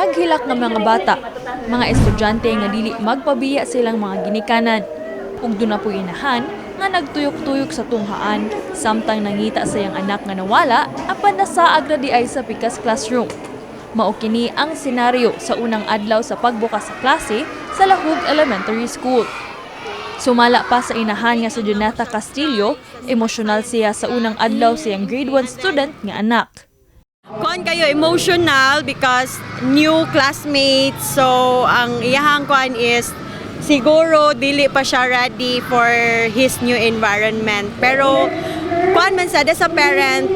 Naghilak nga mga bata, mga estudyante nga dili magpabiya silang mga ginikanan. Ug duna poy inahan nga nagtuyok-tuyok sa tunghaan samtang nangita sa iyang anak nga nawala apan nasaag ra diay sa pikas classroom. Mao kini ang senaryo sa unang adlaw sa pagbukas sa klase sa Lahug Elementary School. Sumala pa sa inahan nga si Jonathan Castillo, emosyonal siya sa unang adlaw sa iyang grade 1 student nga anak. Kuan kayo, emotional because new classmates, so ang iyahang kuan is siguro dili pa siya ready for his new environment, pero kuan man sad, as a parent,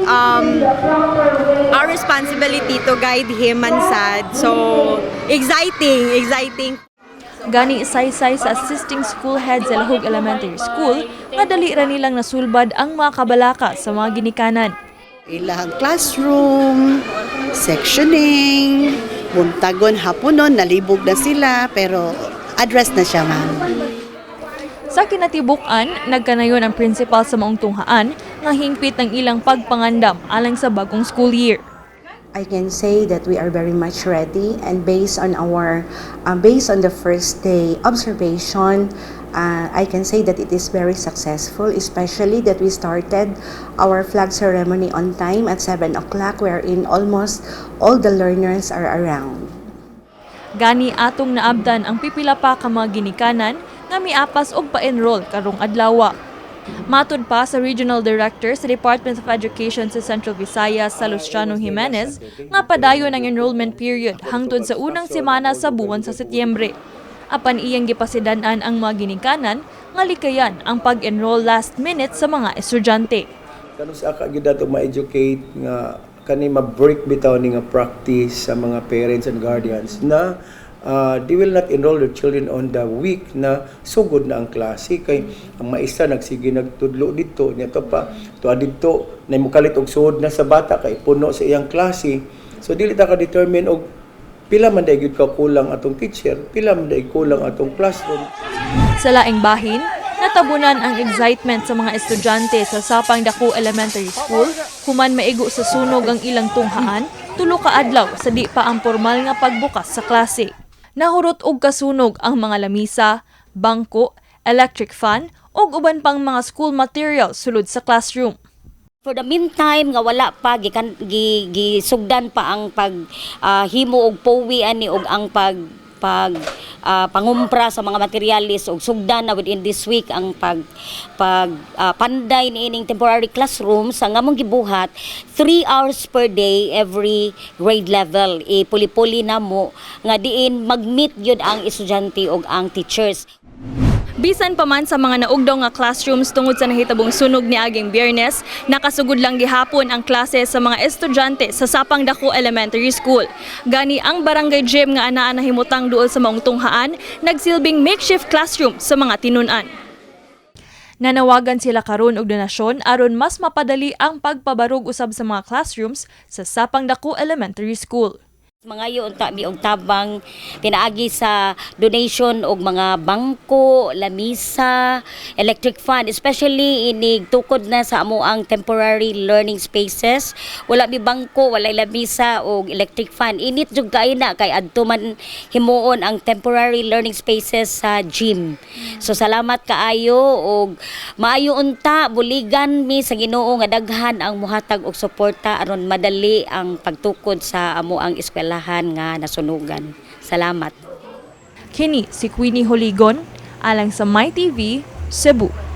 our responsibility to guide him man sad. So exciting, exciting. Gani saysay sa assisting school head sa Lahug Elementary School nga dali ra nilang nasulbad ang mga kabalaka sa mga ginikanan. Ilahang classroom, sectioning, buntagon, haponon, nalibog na sila, pero address na siya, ma'am. Sa kinatibuk-an, nagkanayon ang principal sa maong tunghaan nga hingpit ang ilang pagpangandam alang sa bagong school year. I can say that we are very much ready and based on the first day observation, I can say that it is very successful, especially that we started our flag ceremony on time at 7 o'clock, wherein almost all the learners are around. Gani atong naabtan ang pipila pa ka mga ginikanan nga miapas og pa-enroll karong adlawa. Matud pa sa Regional Director sa Department of Education sa Central Visayas sa Luciano Jimenez nga padayon ang enrollment period hangtod sa unang semana sa buwan sa Setyembre. Apan iyang gipasidan-an ang mga ginikanan nga likayan ang pag-enroll last minute sa mga estudyante. Kano sa aka gyud ato ma-educate nga kani ma-break bitaw ni nga practice sa mga parents and guardians na they will not enroll their children on the week na sugod na ang klase, kay ang maestra nagsige nagtudlo dito nya to pa to didto na mukalit og suod na sa bata kay puno sa iyang klase. So dili ta ka determine og pila man day gyud ka kulang atong teacher, pila man day kulang atong classroom. Sa laing bahin, natabunan ang excitement sa mga estudyante sa Sapang Dako Elementary School human maigo sa sunog ang ilang tunghaan 3 ka adlaw sa di pa ang formal nga pagbukas sa klase. Nahurot og kasunog ang mga lamisa, bangko, electric fan ug uban pang mga school materials sulod sa classroom. For the meantime nga wala pa gikan gi, gisugdan pa ang pag himo og POWI ani og ang pag pag pangumpra sa mga materialis og sugdan na within this week ang pag pag panday niining temporary classrooms. Ang among gibuhat, 3 hours per day every grade level, ipuli-puli namo nga diin mag-meet gyud ang estudyante og ang teachers. Bisan pa man sa mga naugdaw nga classrooms tungod sa nahitabong sunog ni aging Biyernes, nakasugod lang gihapon ang klase sa mga estudyante sa Sapang Dako Elementary School. Gani ang barangay gym nga anaa nahimutang duol sa maong tunghaan, nagsilbing makeshift classroom sa mga tinun-an. Nanawagan sila karon og donasyon aron mas mapadali ang pagpabarog usab sa mga classrooms sa Sapang Dako Elementary School. Mangayo unta mi og tabang pinaagi sa donation og mga bangko, lamisa, electric fan, especially inig tukod na sa amo ang temporary learning spaces. Wala mi bangko, wala lamisa og electric fan. Init jud kaayo na kay adto man himuon ang temporary learning spaces sa gym. So salamat kaayo og maayo unta buligan mi sa Ginoo nga daghan ang muhatag og suporta aron madali ang pagtukod sa amo ang eskwelahan nga nasunugan. Salamat. Kini si Queenie Holigon, alang sa MyTV, Cebu.